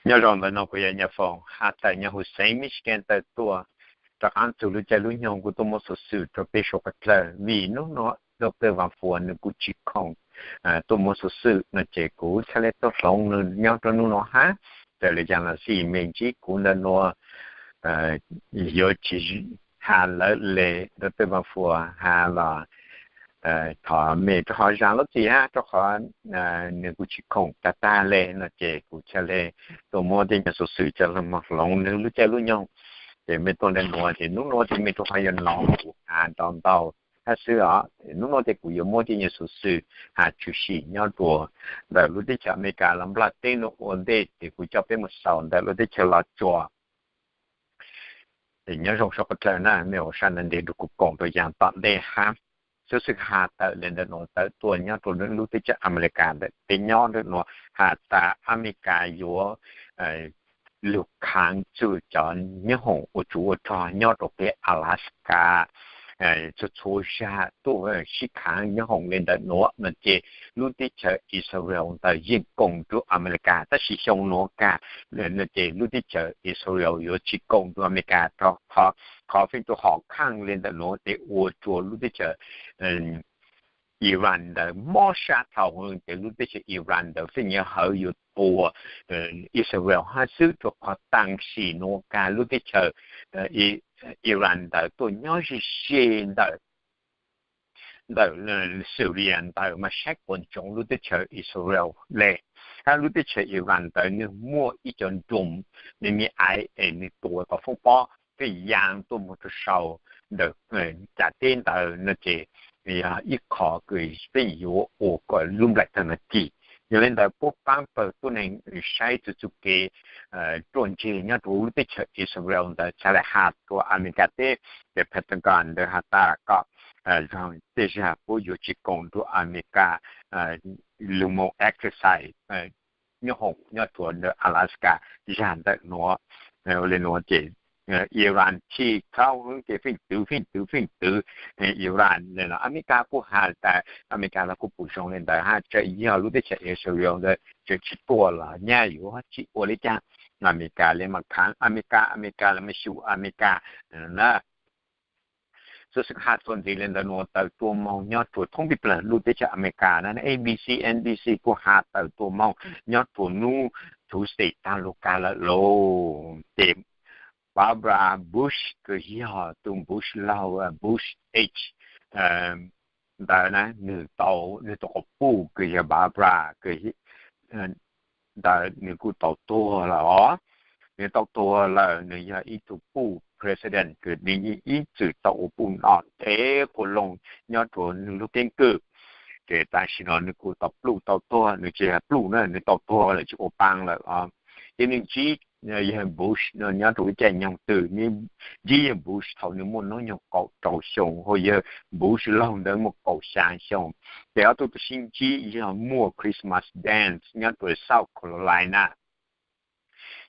Nyob zoo ntawm no kuv yog Nyaj Foom has tawm nyob huv xeev Michigan tawm tuaj rov qab txug lub caij lub nyoog kuv tuaj muab xov xwm rau peb sawv daws kawm dlawg vim hnub no Doctor Van Fuas nws kuj tsis khoom tuaj muab xov xwm no ces kuv txhad le tuaj hloov nws nyob rau hnub no hab. Txawm le caag los xij mej ntsib kuv ntawm nuav yuav tsis has lawv le Doctor Van Fuas has los thov mej rau qhov zaam lub txim hab rau qhov nws kuj tsis khoom tag tag le no ces kuv txhad le tuaj muab tej nyuag xov xwm coj los hloov nws lub caij lub nyoog. Ces mej tuaj le nuav ces hnub nuav ces mej rau qhov yuav nov kuv has ntau ntau hab xwb os. Hnub nuav ces kuv yuav muab tej nyuag xov xwm has tshwm sim nyob rua ntawm lub teb chaws Amelikas los nplaj teb nuav ua ntej ces kuv coj peb mus xaus ntawm lub teb chaws Los Tsuas. Nyob zoo sawv daws kawm dlawg na, mej ua sab ntawd ntev rua kuv koom rua yaam tom ntej hab. Xov xwm has tawm le ntawm nuav tawm tuaj nyob rua lub teb chaws Amelikas ntawm peb nyob ntawm nuav has tas Amelikas yuav lug khaav txug cov nyoob hoom ua tsov ua rog nyob rua peb Alaska. Txhua txhua zag tuaj sib khaav nyoob hoom le ntawm nuav no ces lub teb chaws Israel ntawd yeej koom rua Amelikas, tab sis xyoo nuav kag no ces lub teb chaws Israel yuav tsis koom rua Amelikas rua qhov qhov feem tus hom khaaj le ntawm nuav ces ua rua lub teb chaws Iran ntawd mob sab dhau heev ces lub teb chaws Iran ntawd feem nyuav hawv yuav tua Israel hab xwb rua qhov taam sim nuav kag lub teb chaws Iran ntawd tuaj nyob ze ze ntawm ntawm Syria ntawd mas saib puas ntsoov lub teb chaws Israel le. Hab lub teb chaws Iran ntawd nwg muaj ib co nroom me me aiv es nwg tua tau foob pob pheej yaa tuaj moog rua sau ntawm cas teb ntawd no ces yog ib qho kws pheej yuav ua kom lub nplaim tawg nuav kim. Yog le ntawd puab paab pawg tuab neeg saib txuj txuj kev ruaj ntseg nyob rua lub teb chaws Israel ntawd txhad le has rua Amelikas teb, ces Pentagon ntawd has tas kom tej zag puab yuav tsis koom rua Amelikas lug moog exercise nyoob hoom nyob rua ntawm Alaska zag ntawm nuav. Le nuav ces Iran chim khaub heev ces feem twv feem twv feem twv Iran le los Amelikas kuj has tas Amelikas los kuj pum zoo le ntawd hab, tseem yog lub teb chaws Israel ntawd tseem tsis tuaj los nyaj yuav tsis ua le caag. Amelikas le mas khaav Amelikas, Amelikas le mas xyum Amelikas na. Xov xwm has txuas ntxiv le ntawm nuav tawm tuaj moog nyob rua thoob peg plawg lub teb chaws Amelikas na, ABC, NBC kuj has tawm tuaj moog nyob rua nub Tuesday taag lug kag lawm lauj. Ces Barbara Bush kws yog tug Bush laug, Bush H ntawd na, nwg tau, nwg tug quas puj kws yog Barbara kws ntawd nwg kuj tau tuag lawm os. Nwg tau tuag lawm, nwg yog ib tug puj president kws nwg yeej ib txwm tau ua puj nom ntev quas loog nyob rua nwg lub keeb kwm. Ces tam sim no nwg kuj tau pluj tau tuag, nwg tsis yog pluj na, nwg tau tuag lawm tsis ua paa lawm os. Ces nwg ntsib yawg Bush no nyob rua ib caij nyoog twg, ntsib yawg Bush thaum nwg muaj noob nyoog kaum rau xyoo, hos yawg Bush laug ntawd muaj kaum xyaa xyoo. Ces ob tug tub sib ntsib yog muaj Christmas dance nyob rua South Carolina.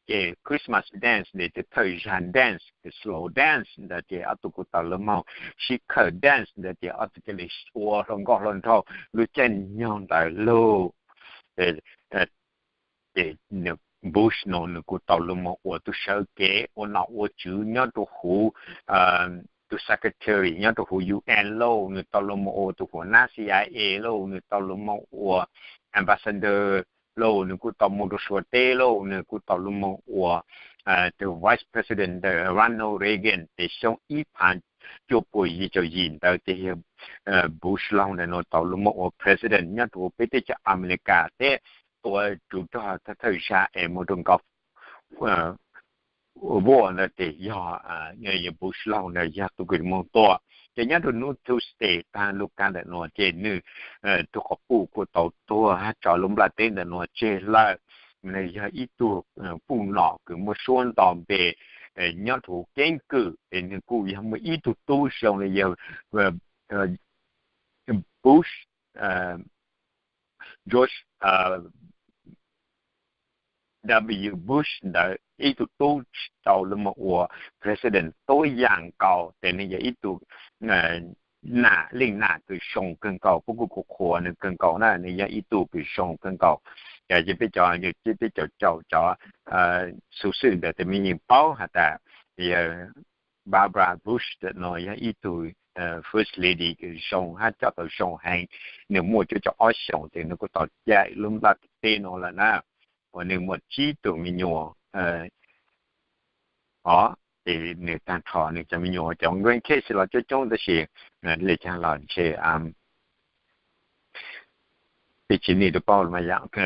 Ces Christmas dance ntawd ces thawj zag dance, slow dance ntawd ces ob tug kuj tau lug moog sib khawm dance ntawd ces ob tug ca le ua hluas nkauj hluas nraug lub caij nyoog ntawd lauj. Ces Bush no nwg kuj tau lug moog ua tug sawv kev ua nom ua tswv nyob rua huv tug secretary nyob rua huv UN lauj, nwg tau lug moog ua tug huv nab CIA lauj, nwg tau lug moog ua ambassador lauj, nwg kuj tau moog rua Suav teb lauj, nwg kuj tau lug moog ua tug vice president ntawm Ronald Reagan. Ces xyoo ib phav cuaj puas yim caum yim ntawd ces yawg Bush laug ntawd no tau lug moog ua president nyob rua peb teb chaws Amelikas teb, tua tsov rog thawj thawj zag es moog rua nkaus vuaj ntawd ces yog yawg Bush laug ntawd yog tug kws moog tua. Ces nyob rua nub Tuesday taag lug kag ntawm nuav ces nwg tug quas puj kuj tau tuag hab tso lub nplaj teb ntawm nuav tseg lawm. Nwg yog ib tug puj nom kws muaj suab nto npe nyob rua huv keeb kwm, es nwg kuj yog muaj ib tug tub zoo le yawg Bush, George W Bush ntawd ib tug tub tau lug moog ua president tuab yaam nkaus, ces nwg yog ib tug nam, leej nam kws zoo kawg nkaus, puab kuj kuj qhuas nwg kawg nkaus na, nwg yog ib tug kws zoo kawg nkaus. Ces peb cov, peb cov caum cov xov xwm ntawd tes me yeej paub has tas Barbara Bush no yog ib tug first lady zoo hab coj tau zoo heev. Nws muaj cuaj caum ob xyoos tes nws kuj tau caij lub nplaj teb no lawm na, uas nws muaj tsib tug me nyuam os. Ces nws tag nrho nws cov me nyuam cov grandkids los coob coob tab sis li cas los ntshe peb tsis nim rau paub mas yog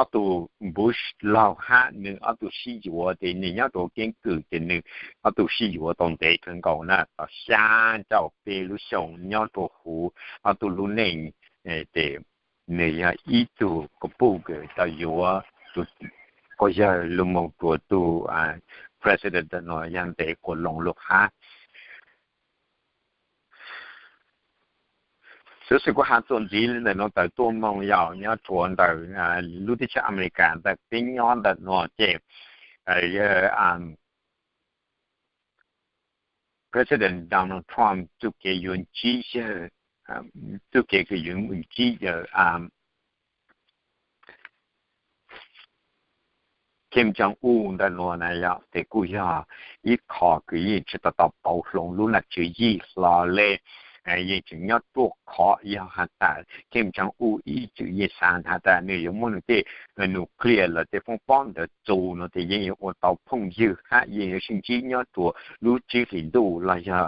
ob tug Bush laug hab nws ob tug sib yuav tes nws nyob rau keeb kwm ces nws ob tug sib yuav tau ntev kawg nkaus na, tau xya caum peb lub xyoo nyob rau huv ob tug lub neej. Ces nws yog ib tug couple kws tau yuav tus quas yawg lug moog rua tug president no yog ntev quas loo lug hab. Xov xwm kuv has txuas ntxiv li ntawm no tawm tuaj moog yog nyob rua ntawm lub teb chaws Amelikas ntawm peb nyob ntawm no ces yog President Donald Trump txuj kev yuav ntsib yawg, txuj kev kws yuav ntsib yawg Kim Jong Un ntawm nuav na yog tes kuj yog ib qho kws yeej tsi tau tau pauv hloov lub nam tswv yim hlo le. Yeej tseem nyob ruaj khov yog has tas Kim Jong Un ib txwm yeej xaav has tas nwg yuav muab nwg tej nuclear los tej foob pob ntawd txus no tes yeej yuav ua tau phooj ywg hab yeej yuav sib ntsib nyob rua lub tsib hlis ntuj los yog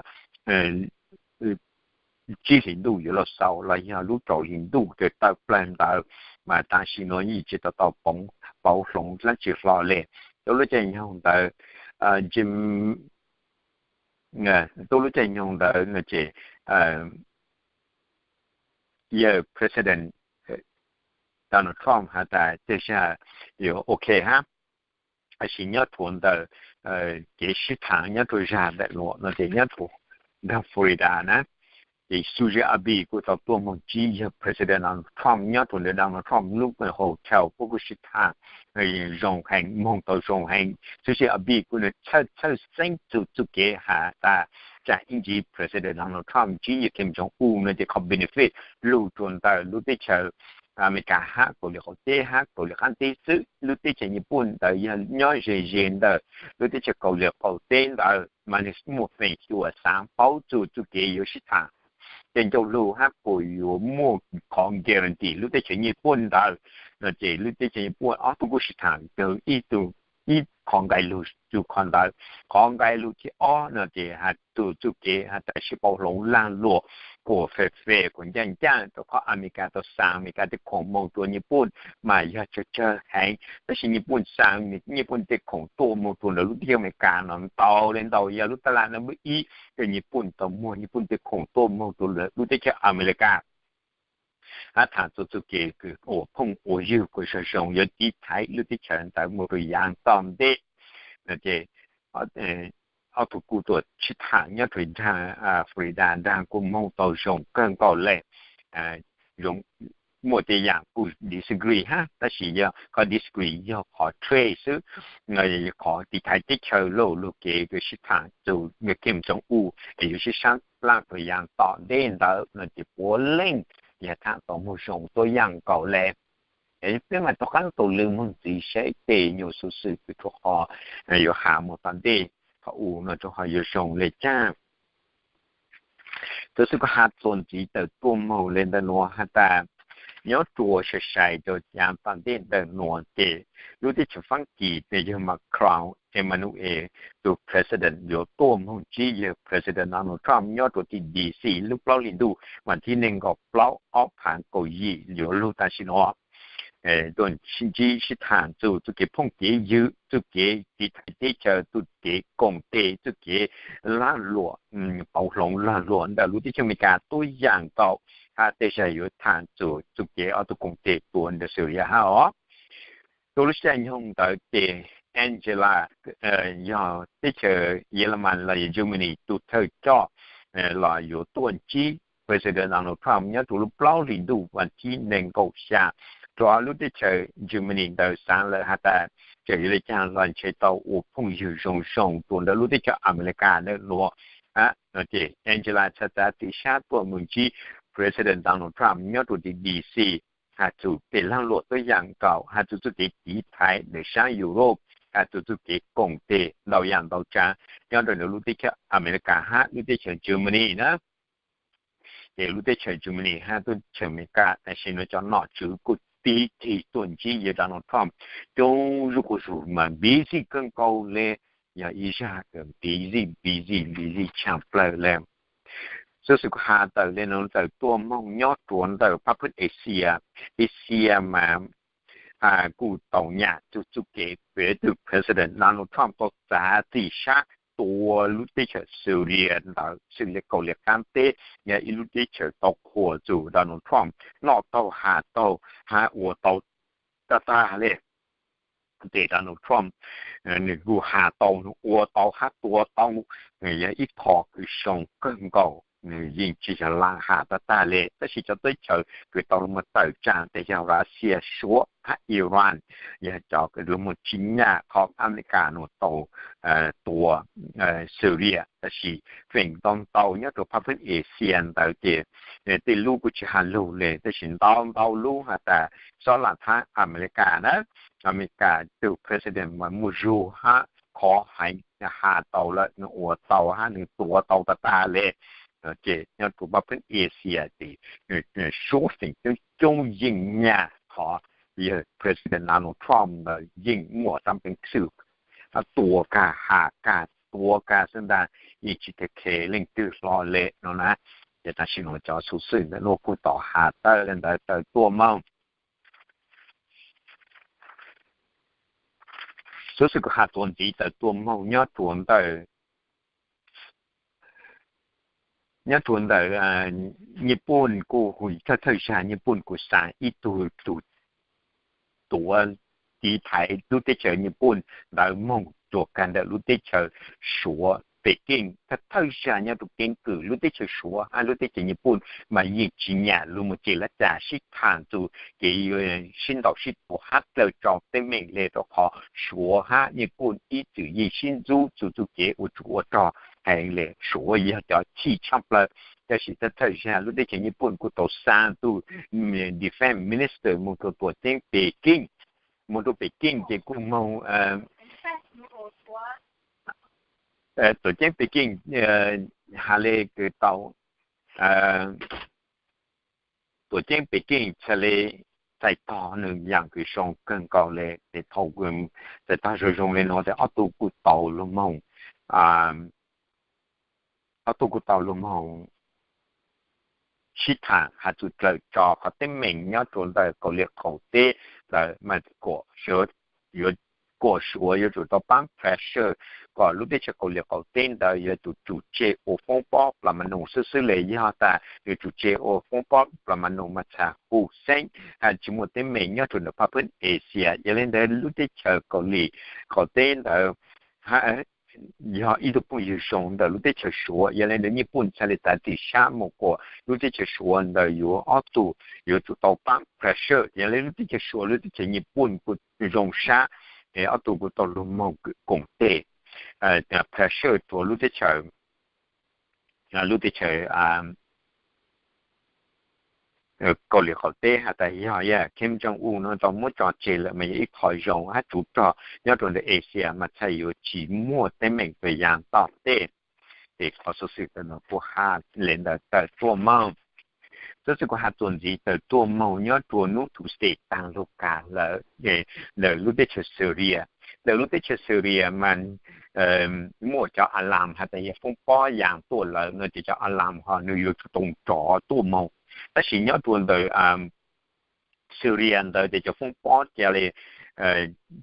tsib hlis ntuj yuav luag xaus los yog lub rau hlis ntuj tawm plawg ntawd, mas tam sim nuav yeej tsi tau tau pauv hloov dlaab tsi hlo le. Tuab lub caij nyoog ntawd, tuab lub caij nyoog ntawd no ces yawg President Donald Trump has tas tej zag yuav ok hab. Tab sis nyob rua ntawm kev sib thaam nyob rua zag ntawm nuav no ces nyob rua nraag Florida na, ces Suzy Abe kuj tau tuaj moog ntsib yawg President Donald Trump nyob rua ntawm Donald Trump lub hotel, puab kuj sib thaam zoo heev, moog tau zoo heev. Suzy Abe kuj nws txhawj txhawj xeeb txug txuj kev has tas tsaam ib ntsis President Donald Trump ntsib yawg Kim Jong Un no ces qhov benefit lug rua ntawm lub teb chaws Amelikas hab Kauslim Qaum Teb hab Kauslim Qaab Teb xwb. Lub teb chaws Nyij Pooj ntawd yog nyob ze ze ntawm lub teb chaws Kauslim Qaum Teb ntawd, mas nwg muaj feem xyuam xaav paub txug txuj kev yuav sib thaam. Tej ncauj lug hab puas yuav muaj qhov guarantee lub teb chaws Nyij Pooj ntawd no ces lub teb chaws Nyij Pooj ob tug kuj sib thaam txug ib tug, ib qhov nqe lug txug qhov ntawd. Qhov nqe lug thib ob no ces has txug txuj kev has tas sib pauv hloov laag luam kuas fem fem kuas ncaaj ncaaj rua qhov Amelikas tau xaa Amelikas tej khoom moog rua Nyij Pooj mas yog tsawg tsawg heev. Tab sis Nyij Pooj xaa Nyij Pooj tej khoom tuaj moog rua ntawm lub teb chaws Amelikas no ntau le ntau, yog lub taj laj nab npawb ib rua Nyij Pooj tau muag Nyij Pooj tej khoom tuaj moog rua ntawm lub teb chaws Amelikas hab thaam txug txuj kev kws ua phooj ua ywg kuas zoo zoo yuav tiv thaiv lub teb chaws ntawd moog rua yaav tom ntej. Ces ob tug kuj tuaj sib thaam nyob rua nraag Florida nraag kuj moog tau zoo kawg nkaus le. Muaj tej yaam kuj disagree hab tab sis yog qhov disagree yog qhov trade xwb, qhov tiv thaiv teb chaws lug lug kev kws sib thaam txug Kim Jong Un es yuav sib sab laj rua yaav tom ntej ntawd no ces puav leej yog thaam tau moog zoo tuab yaam nkaus le. Peb maam rov qaab tau lug moog ntxiv saib tej nyuas xuv xwm kws rua qhov yuav has moog tom ntej qhov u no rua qhov yuav zoo le caag. Txug xwb kuv has txuas ntxiv tawm tuaj moog le ntawm nuav has tas nyob rua sai sai rua yaav tom ntej ntawm nuav ces lub teb chaws Faab Kis tes yawg Macron Emmanuel tus president yuav tuaj moog ntsib yawg President Donald Trump nyob rua tim D C lub plaub hlis ntuj vas thib neeg nkaum plaub ob phav kaum yim yuav lug tam sim nuav. Tuaj sib ntsib sib thaam txug txuj kev phooj kev ywg, txuj kev tiv thaiv teb chaws, txuj kev koom teg, txuj kev lag luam, pauv hloov lag luam ntawm lub teb chaws Amelikas tuab yaam nkaus, hab tej zag yuav thaam txug txuj kev ob tug koom teg tuav ntawm Syria hab os. Tuab lub caij nyoog ntawd ces Angela yog teb chaws Yelemas los yog Germany tus thawj coj los yuav tuaj ntsib President Donald Trump nyob rua lub plaub hlis ntuj vas thib neeg nkaum xya, rua lub teb chaws Germany ntawd xaav lawm has tas txawm yuav le caag los ntshe tau ua phooj ywg zoo zoo rua ntawm lub teb chaws Amelikas ntawm nuav. Ces Angela txhad txav txim sab tuaj moog ntsib President Donald Trump nyob rua tim D C. has txug tej laag luam tuab yaam nkaus, has txug txuj kev tiv thaiv ntawm saab Europe, has txug txuj kev koom teg ntau yaam ntau tsaav nyob rua ntawm lub teb chaws Amelikas hab lub teb chaws Germany na. Ces lub teb chaws Germany hab teb chaws Amelikas tam sim nuav cov nom tswv kuj tig kig tuaj ntsib yawg Donald Trump coob zuj quas zug mas busy kawg nkaus le, yog ib zag busy busy busy tshaaj plawg le. Xov xwm kuj has tawm le nuav tawm tuaj moog nyob rua ntawm pab phab Asia, Asia mas kuj tau nyam txug txuj kev peb tug President Donald Trump tau txav txim sab tua lub teb chaws Syria ntawd xws le Kauslim Qaab teb yog ib lub teb chaws tau qhuas txug Donald Trump noj taug has taug hab ua tau tag tag le. Ces Donald Trump nwg kuj has tau, nwg ua tau hab tua tau, yog ib qho kws zoo kawg nkaus, nwg yeej tsi yog laam has tag tag le. Tab sis cov teb chaws kws tau lug moog tawm tsaam tes yog Russia, Suav hab Iran, yog cov kws lug moog tsi nyam qhov Amelikas nuav tau tua Syria. Tab sis feem ntau ntau nyob rua pab phab Asia ntawd ces tej lub kuj tsi has lug le, tab sis ntau ntau lub has tas xob laam thaab Amelikas na, Amelikas tug President mas muaj zug hab khov heev, has tau lawm, nwg ua tau hab nwg tua tau tag tag le. Ces nyob rua pab phab Asia ces suav feem coob coob yeej nyam qhov yog President Donald Trump ntawd yeej muaj xaav peev xwm tua kag has kag tua kag xwb ntag, yeej tsi kheev leej twg hlo le no na. Ces tam sim nuav cov xov xwm ntawm nuav kuj tau has tawm le ntawd tawm tuaj moog. Xov xwm kuj has txuas ntxiv tawm tuaj moog nyob rua ntawm, nyob rua ntawm Nyij Pooj kuj thawj thawj zag Nyij Pooj kuj xa ib tug tug tuav tiv thaiv lub teb chaws Nyij Pooj ntawd moog rua kag ntawm lub teb chaws Suav Peking. Thawj thawj zag nyob rua keeb kwm lub teb chaws Suav hab lub teb chaws Nyij Pooj mas yeej tsi nyam lug moog tseg lab cas sib thaam txug kev sib ntaus sib tua hab dlawg tsau teeb meem le, rua qhov Suav hab Nyij Pooj ib txwm yeej sib ntxub txug txuj kev ua tsov ua rog heev le. Suav yog cov chim tshaaj plawg, tab sis thawj thawj zag lub teb chaws Nyij Pooj kuj tau xa tug defense minister moog rua tuam ceeb Peking, moog rua Peking ces kuj moog tuam ceeb Peking has le kws tau tuam ceeb Peking txhaj le txais tog nwg yaam kws zoo kawg nkaus le. Ces thaum txais tog zoo zoo le nuav tes ob tug kuj tau lug moog, ob tug kuj tau lug moog sib thaam has txug dlawg tsau qhov teeb meem nyob rua ntawm Kauslim Qaum Teb ntawd mas kuam Suav yuav tsum tau paab pressure kom lub teb chaws Kauslim Qaum Teb ntawd yuav tsum tseg ua foob pob plas ma nus xwb xwb le. Yog tas yuav tsum tseg ua foob pob plas ma nus mas txhad huv xeeb has tsi muaj teeb meem nyob rua ntawm pab phab Asia. Yog le ntawd lub teb chaws Kauslim Qaum Teb ntawd yog ib tug phooj ywg zoo ntawm lub teb chaws Suav. Yog le ntawd Nyij Pooj txhaj le txav txim sab moog kuam lub teb chaws Suav ntawd yuav ob tug yuav tsum tau paab pressure. Yog le lub teb chaws Suav lub teb chaws Nyij Pooj kuj zoo sab, ob tug kuj tau lug moog koom teg pressure rua lub teb chaws, lub teb chaws Kauslim Qaum Teb has tas yog Kim Jong Un no tau muab tso tseg lawm mas yog ib qho zoo hab tsuv rog nyob rua ntawm Asia mas txhaj yuav tsi muaj teeb meem rua yaam tom ntej. Ces qhov xov xwm ntawm no kuj has le ntawd tawm tuaj moog. Xov xwm kuj has txuas ntxiv tawm tuaj moog nyob rua nub Tuesday taag lug kag lawm ntawm lub teb chaws Syria. Ntawm lub teb chaws Syria mas muaj cov alarm has tas yog foob pob yaa tuaj lawm no ces cov alarm ho nwg yuav tsum tau nrov tuaj moog. Tab sis nyob rua ntawm Syria ntawd ces cov foob pob ca le,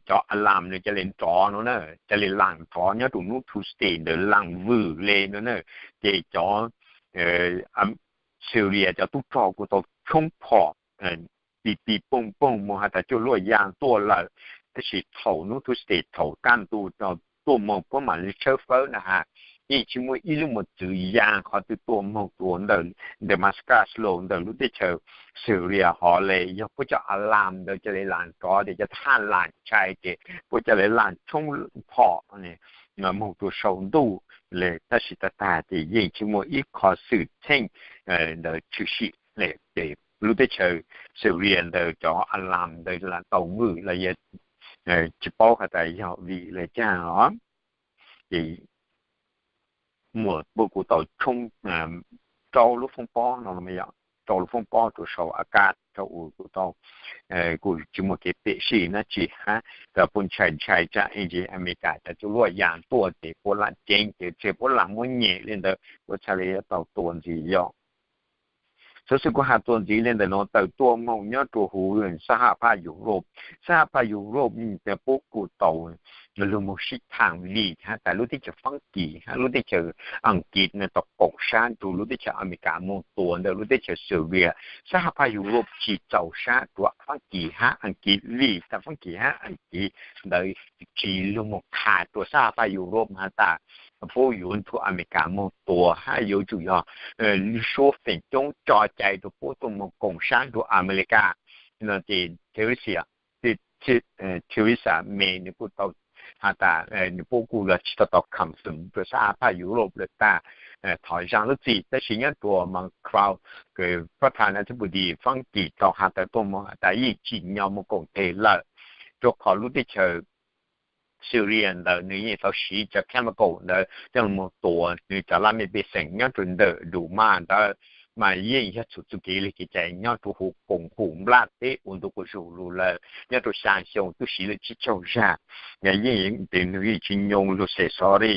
cov alarm nws ca le nrov no na, ca le laam nrov nyob rua nub Tuesday ntawd laam vwm le no na. Ces cov Syria cov tub rog kuj tau tshoob phom ti ti pooj pooj moog has tas cuaj luaj yaa tuaj lawm. Tab sis thaum nub Tuesday thaum kaj ntug tuaj moog puab maam le tshawb fawb na has, yeej tsi muaj ib lub mos txwv yaa qhov twg tuaj moog rua ntawm Damascus los ntawm lub teb chaws Syria hov le. Yog puab cov alarm ntawd ca le laam nrov tes cov thaj laam ntshai ces puab ca le laam tshoob phom moog rua sau ntuj le. Tab sis tag tag ces yeej tsi muaj ib qho xwm txheej ntawd tshwm sim le ces lub teb chaws Syria ntawd cov alarm ntawd lam tau vwm los yog tsis paub has tas yog vim li cas os. Ces muaj pub kuv tau tshoob rau lub foob pob no, rau lub foob pob rau saum a kab rau u kuv tau kuv tsis muaj kev pem sij na tsis hab tas puab ntshai ntshai tsam ib ntsis Amelikas tas cov luaj yas tuaj ces puab lam ceeb ces tseg puab lam muab nyem li ntawd puab txhaj li yuav tau tua ntxiv yog. Xov xwm kuv has tua ntxiv li ntawm no tawm tuaj moog nyob rua huv sab hab phaj Europe. Sab hab phaj Europe puab kuj tau lug moog sib thaam li has tas lub teb chaws Faab Kis hab lub teb chaws Aas Kiv no tau koom sab rua lub teb chaws Amelikas moog tua ntawm lub teb chaws Syria. Sab hab phaj Europe tsis txaus sab rua Faab Kis hab Aas Kiv li tas Faab Kis hab Aas Kiv ntawd tsis lug moog qha rua sab hab phaj Europe has tas puab yuav nrug Amelikas moog tua hab yuav tsum yog suab feem coob tso cai rua puab tuaj moog koom sab rua Amelikas no ces Theresa May nws kuj tau has tas nws puab kuj los tsis tau tau confirm rua sab hab phaj Europe lawm tas thov zaam lub txim tab sis nyob rua Macron kws phab thas na thib pus dis Faab Kis tau has tas tuaj moog has tas yeej tsim nyog moog koom teg lawm rua qhov lub teb chaws Syria ntawd nws yeej tau siv cov chemical ntawd coj lug moog tua nws cov laj mej pej xeem nyob rua ntawm Duma ntawd mas yeej yog txhum txuj kev li kev cai nyob rua huv koom huv nplaj teb ua ntu quas zug lug lawm nyob rua xyaa xyoo tub siv lawm tsib caug zag. Yeej tes nws yeej tsis nyoo lug xes xov li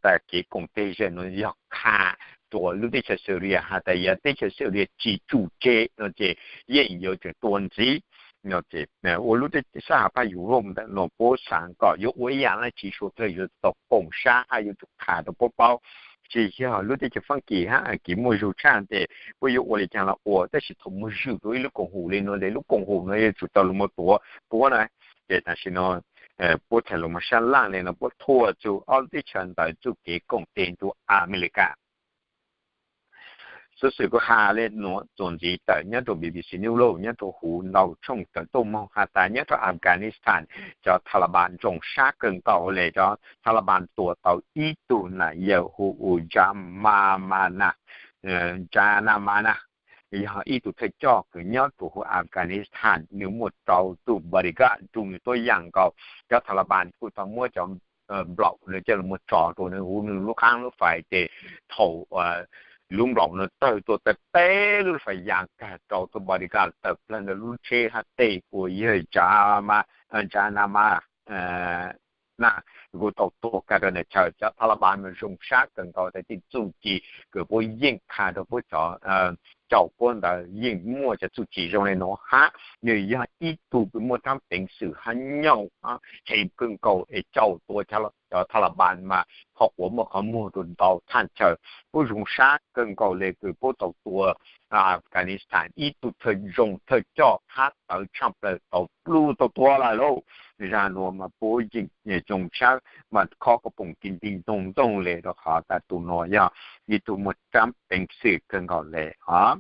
tas kev koom teg zam nuav yog qha rua lub teb chaws Syria has tas yog teb chaws Syria tsis tsum tseg no ces yeej yuav tseem tua ntxiv no ces ua lub sab hab phaj Europe ntawm no puab xaav kom yuav ua ib yaam dlaab tsi suav dlawg yuav tau koom sab hab yuav tsum qha rua puab paub. Tsis yog lub teb chaws Faab Kis hab Aas Kiv muaj zug tshaj tes puab yuav ua li caag los ua tab sis thaum moog zwm rua ib lub koom haum li no tes lub koom haum no yuav tsum tau lug moog tuav puab na. Ces tam sim no puab txhad lug moog sab laj li no puab thuam txug ob lub teb chaws ntawd txuj kev koom teg rua Amelikas. Xov xwm kuv has le nuav txuas ntxiv tawm nyob rua B B C News World nyob rua huv ntau tshooj tawm tuaj moog has tas nyob rua Afghanistan cov Taliban zoo sab kawg nkaus le cov Taliban tua tau ib tug nam yawm hu ua Janamana, Janamana yog ib tug thawj coj kws nyob rua huv Afghanistan nws muaj rau tug bodyguard nrug nws tuab yaam nkaus. Cov Taliban kuj tau muab cov nplaum nws coj lug muab tso rua nws huv nws lub qaab lub fais tes thaum lub nplaum nws tawg tuaj tawg teb lub fais yaa kag rau tug bodyguard tawg plawg ntawm lub tsheb hab tej ua yawg Janamana na kuj tau tuag kag rau ntawm chaw. Cov Taliban mas zoo sab kawg nkaus tas tej txuj ci kws puab yeej qha rua puab cov caum puab ntawd yeej muaj cov txuj ci zoo le nuav hab nws yog ib tug kws muaj rab peev xwm hab nyaum hab heev kawg nkaus es caum tua cov Taliban mas qhov quav muaj qhov muag rua ntau thaj chaw. Puab zoo sab kawg nkaus le kws puab tau tua Afghanistan ib tug thawj zoo thawj coj hab tawv tshaaj plawg tau plub tau tua lawm lauj. Zag nuav mas puab yeej zoo sab mas khob koj poom kis ntig ntoog ntoog le rua qhov tas tug nuav yog ib tug muaj rab peev xwm kawg nkaus le os.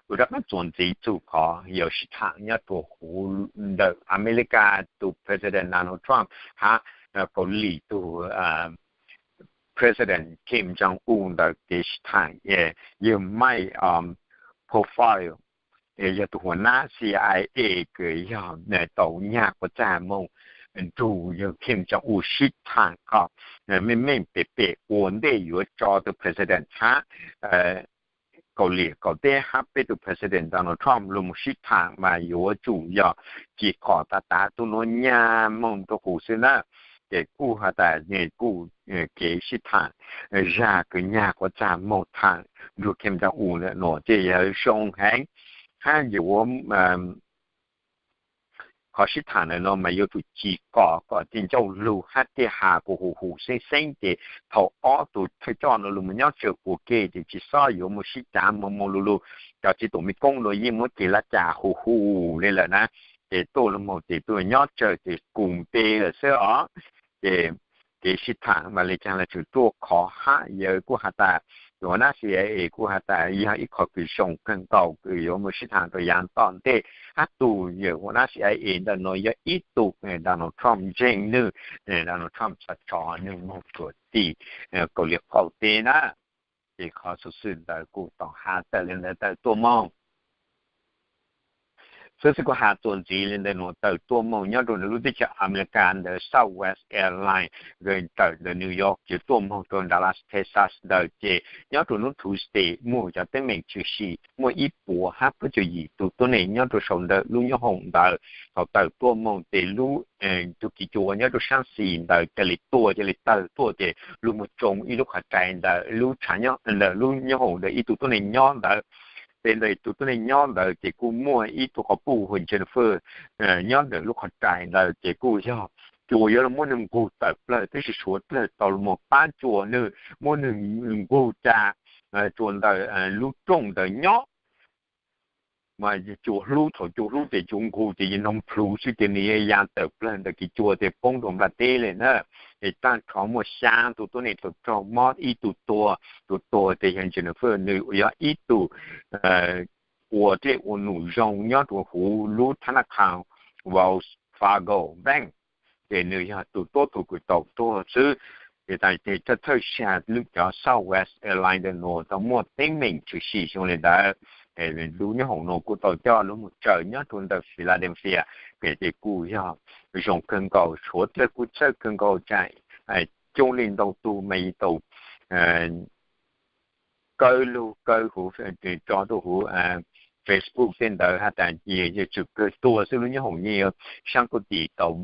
Kuv rov qaab txuas ntxiv txug qhov yog sib thaam nyob rua huv ntawm Amelikas tug President Donald Trump hab Kaus Lim tug President Kim Jong Un ntawm kev sib thaam. Yawg Mike Pompeo yog tug huv nab CIA kws yog tau nyag quas txag moog nrug yawg Kim Jong Un sib thaam kom meej meej pem pem ua ntej yuav tso tug President hab Kaus Lim Kaum Teb hab peb tug President Donald Trump lug moog sib thaam mas yuav tsum yog ci qom tas tas tug nuav nyag moog rua huv xwb na. Ces kuj has tas kuj kev sib thaam zag kws nyag quas txag moog thaam nrug Kim Jong Un ntawm nuav ces yog zoo heev hab yuav qhov sib thaam ntawm no mas yuav tsum ci kom kom tej ncauj lug hab tej has kuv huv huv xeeb xeeb ces thaum ob tug thawj coj no lug moog nyob tsawg ua ke ces tsis xob yuav moog sib cav moog moog lug lug. Cov txiv tuam mej koob no yeej muab ceg laj cas huv huv le lawm na, ces tuaj lug moog ces tuaj nyob tsawg ces kuv npe lawm xwb os. Ces kev sib thaam mas le caag los tseem ruaj khov hab yawg kuj has tas, huv nab CIA kuj has tas yog ib qho kws zoo kawg nkaus kws yuav moog sib thaam rua yaav tom ntej hab tug yawg huv nab CIA ntawm no yog ib tug Donald Trump ntseeg nwg, Donald Trump tso tso nwg moog rua tim Kaus Lim Qaum Teb na. Ces qhov xuv xwm ntawd kuj tau has tawm le ntawd tawm tuaj moog. Xov xwm kuv has txuas ntxiv li ntawm nuav tawm tuaj moog nyob rua ntawm lub teb chaws America ntawm Southwest Airlines tawm ntawm New York ces tuaj moog rua Dallas, Texas ntawd ces nyob rua nub Tuesday muaj cov teeb meem tshwm sim muaj ib puas hab plaub caug yim tug tuab neeg nyob rua sau ntawm lub nyob hoom ntawd. Thaus tawm tuaj moog ces lub tug kis cua nyob rua saab xis ntawd ca le tuaj ca le tawg tuaj ces lug moog tsoo ib lub qhov rais ntawm lub tshav nyob ntawm lub nyob hoom ntawm ib tug tuab neeg nyob ntawd. Ces ntawm tug tuab neeg nyob ntawd ces kuj muaj ib tug quas puj hu Jennifer nyob ntawm lub qhov rais ntawd ces kuj yog cua yuav lug muab nwg nqug tawm plawg tab sis Suav dlawg tau lug moog pab cua nwg muab nwg nqug ca rua ntawm lub rooj ntawd nyob. Mas cua hlub, thaus cua hlub ces cua nqug ces yog noog plhuav xwb ces nwg ya tawm plawg ntawm kis cua ces poob rua nplaj teb le na. Es taag nrho muaj xyaa tug tuab neeg tau raug mob, ib tug tuag, tug tuag ces yog Jennifer, nwg yog ib tug ua dlej ua num zoo nyob rua huv lub thab naj kha Wells Fargo Bank, ces nwg yog tug tuab tug kws tau tuag xwb. Ces tas thawj thawj xya lub cov Southwest Airlines ntawm nuav tau muaj teeb meem tshwm sim zoo le ntawd. Lub nyob hoom nuav kuj tau coj lug moog tsaws nyob rua ntawm Philadelphia, ces kuj yog zoo kawg nkaus, Suav dlawg kuj txhawj kawg nkaus, coob leej ntau tug mas tau kawb lug kawb huv, tso rua huv Facebook tej ntawd has tas yog tsum kawg tuag xwb, lub nyob hoom yeej yuav saab kub tis tau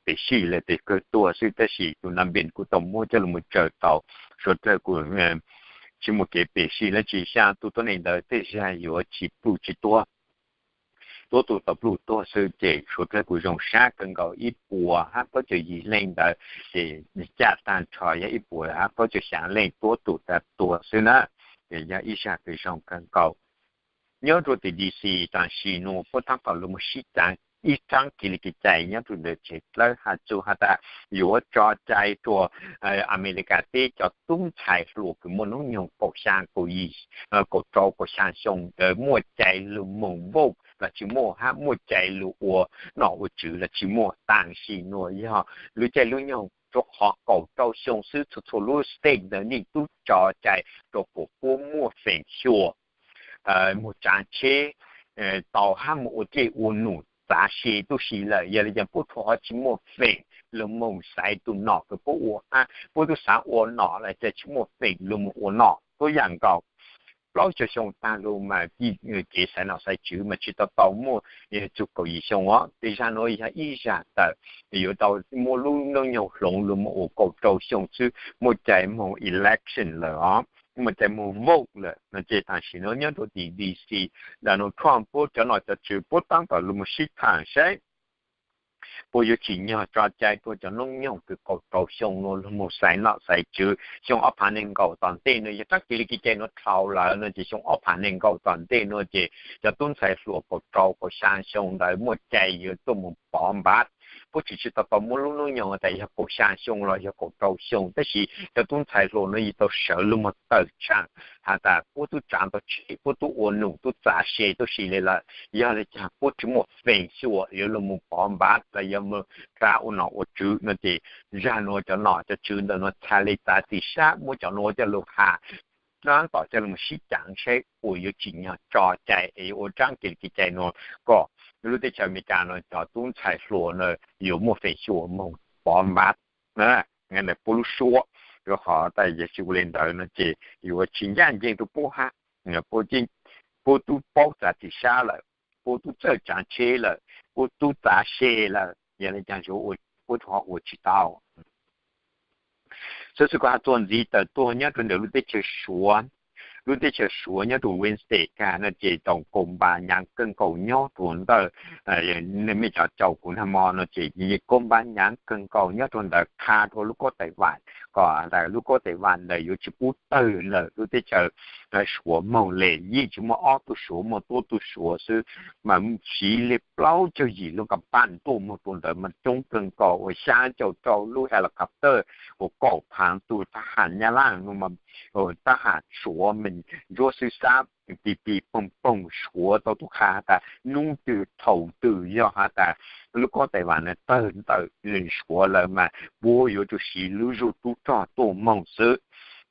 pem sij le tes kawg tuag xwb, tab sis tug nam npes kuj tau muab coj lug moog tsaws tau, Suav dlawg kuj tsis muaj kev pem sij dlaab tsi, xyaa tug tuab neeg ntawd tej zag yuav tsis pluj tsis tuag, tuab tug tau pluj tuag xwb, ces Suav dlawg kuj zoo sab kawg nkaus, ib puas hab plaub caug yim leej ntawd, ces caj taag nrho yog ib puas hab plaub caug xyaa leej tuab tug tau tuag xwb na. Ces yog ib zag kws zoo kawg nkaus. Nyob rua tim D C tam sim nuav puab taab tom lug moog sib caav ib tsaab kev li kev cai nyob rua ntawm tsev dlawb has txug has tas yuav tso cai rua Amelikas teb cov tub ntxhais hluas kws muaj hnub nyoog kaum xyaa, kaum yim, kaum rau, kaum xyaa xyoo ntawd muaj cai lug moog vote los tsis muaj hab muaj cai lug ua nom ua tswv los tsis muaj. Tam sim nuav yog lub caij lub nyoog rua qhov kaum rau xyoo xwb, txhua txhua lub state ntawd yeej tub tso cai rua kuas puab muaj feem xyuam moog tsaav tsheb tau hab moog ua dlej ua num txav se tub si lawm. Yog le caag puab rua qhov tsis muaj feem lug moog xaiv tug nom kws puab ua hab puab tub xaav ua nom los caag tsis muaj feem lug moog ua nom. Tuab yaam nkaus, plaub caug xyoo taag lug mas kev xaiv nom xaiv tswv mas tsis tau tau muaj txug kaum yim xyoo os. Tej zag nuav yog ib zag tawm yuav tau muab lub noob nyoog hloov lug moog ua kaum rau xyoo xwb muaj cai moog election lawm os, muaj cai moog vote lawm no. Ces tam sim nuav nyob rua tim D C, Donald Trump puab cov nom cov tswv puab taab tom lug moog sib thaam saib puab yuav tsim nyog tso cai rua cov noob nyoog kws kaum rau xyoo nuav lug moog xaiv nom xaiv tswv. Xyoo ob phav neeg nkaum tom ntej nuav yog tsaab kev li kev cai nuav dhau lawm no ces xyoo ob phav neeg nkaum tom ntej nuav ces cov tub ntxhais hluas kaum rau kaum xyaa xyoo ntawd muaj cai yuav tuaj moog pov npav. Puab tsis tsis tau tau muab lub noob nyoog tas yog kaum xyaa xyoo los yog kaum rau xyoo, tab sis cov tub ntxhais hluas nuav yuav tau sawv lug moog tawm tsaam has tas puab tub tsaav tau tsheb, puab tub ua num tub txav se tub si le lawm. Yog le caag puab tsis muaj feem xyuam yuav lug moog pov npav los yog moog rua ua nom ua tswv no ces zag nuav cov nom cov tswv ntawm nuav txhad le txav txim sab muab cov nuav coj lug has taab tom coj lug moog sib caav saib puas yuav tsim nyog tso cai es yuav ua tsaab kev li kev cai nuav kom lub teb chaws Amelikas nuav cov tub ntxhais hluas nuav yuav muaj feem xyuam moog pov npav ntawm puab lub suab. Rua qhov tas yog tsis ua le ntawd no ces yuav tsis ncaj nceeg rua puab hab. Puab tub paub txav txim sab lawm, puab tub txawj tsaav tsheb lawm, puab tub txav se lawm, yog le caag puab rua qhov ua tsis tau. Xov xwm kuv has txuas ntxiv tawm tuaj nyob rua ntawm lub teb chaws Suav. Lub teb chaws Suav nyob rua Wednesday kag no ces tau kaus npas nyaav kawg nkaus nyob rua ntawm, mej cov caum kuv nag mo no ces kaus npas nyaav kawg nkaus nyob rua ntawd kha rua lub koob Taiwan, kom tas lub koob Taiwan ntawd yuav tsis pub tawg lawm lub teb chaws Suav moog le. Yeej tsis muaj ob tug Suav, muaj tuab tug Suav xwb, mas siv le plaub caug yim lub kas paj tuaj moog rua ntawd mas coob kawg nkaus, ua xyaa caum rau lub helicopter, ua kaum phaav tug thab ham Nyab Laj, thab ham Suav mas ntsuab xwb xab pig pig poog poog. Suav tau tub qha has tas nub twg thaum twg yog has tas lub koob Taiwan na tawg ntawm Suav lawm mas puab yuav tsum siv lub zug tub rog tuaj moog xwb.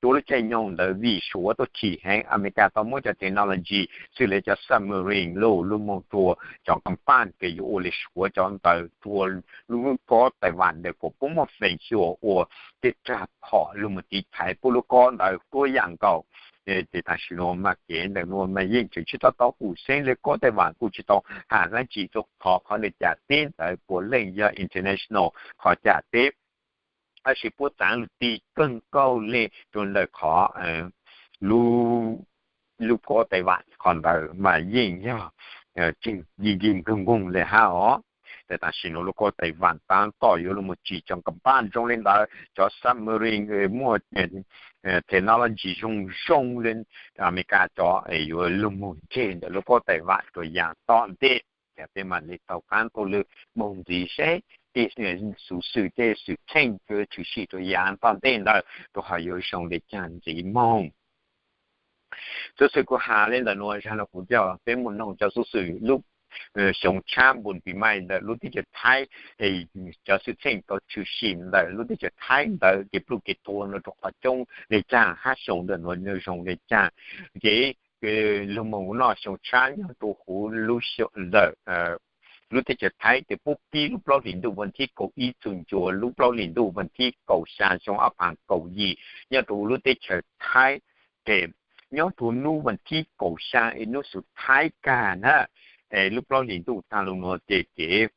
rua lub caij nyoog ntawd vim Suav tuaj chim heev, Amelikas tau muab cov technology xws li cov submarine lug lug moog rua cov company kws yuav ua le Suav cov ntawd rua lub kob Taiwan ntawd kuas puab muaj feem xyuam ua tej rag phom lug moog tiv thaiv puab lub kob ntawd tuab yaam nkaus. Ces tam sim nuav mas kev ntawm nuav mas yeej tseem tsi tau tau huv xeeb le, kob Taiwan kuj tsi tau has dlaab tsi rua qhov qhov ntawd cam teb ntawd puav leej yog international qhov cam teb. Tab sis puab txaav lug ti kawg nkaus le rua ntawm qhov lub kob Taiwan qhov ntawd mas yeej yog tseem yig yig nkoog nkoog le hab os. Ces tam sim nuav lub kob Taiwan taab tom yuav lug moog tsim cov company zoo le ntawd, cov submarine muaj technology zoo zoo le Amelikas cov es yuav lug moog ntseg ntawm lub kob Taiwan rua yaam tom ntej. Ces peb mam le tau qaab taug lw moog ntxiv seb tej xuv xwm tej xwm txheej yuav tshwm sim rua yaam tom ntej ntawd rua ho yuav zoo le caag ntxiv moog. Xuv xwm kuv has le ntawm nuav, zag nuav kuv coj peb moog noog cov xuv xwm lub xyoo tshab npun pis maij ntawm lub teb chaws Thaib, cov xwm txheej tau tshwm sim ntawm lub teb chaws Thaib ntawd kev pluj kev tuag nuav rua qhov coob le caag hab xyoo ntawm nuav zoo le caag. Ces lug moog noj xyoo tshab nyob rua huv lub xyoo ntawm lub teb chaws Thaib tes puab pib lub plaub hlis ntuj vas thib kaum ib txug ncua lub plaub hlis ntuj vas thib kaum xya xyoo ob phav kaum yim nyob rua huv lub teb chaws Thaib. Ces nyob rua hnub vas thib kaum xya es hnub xuv Thaib kag na, es lub plaub hlis ntuj taag lug nuav ces kev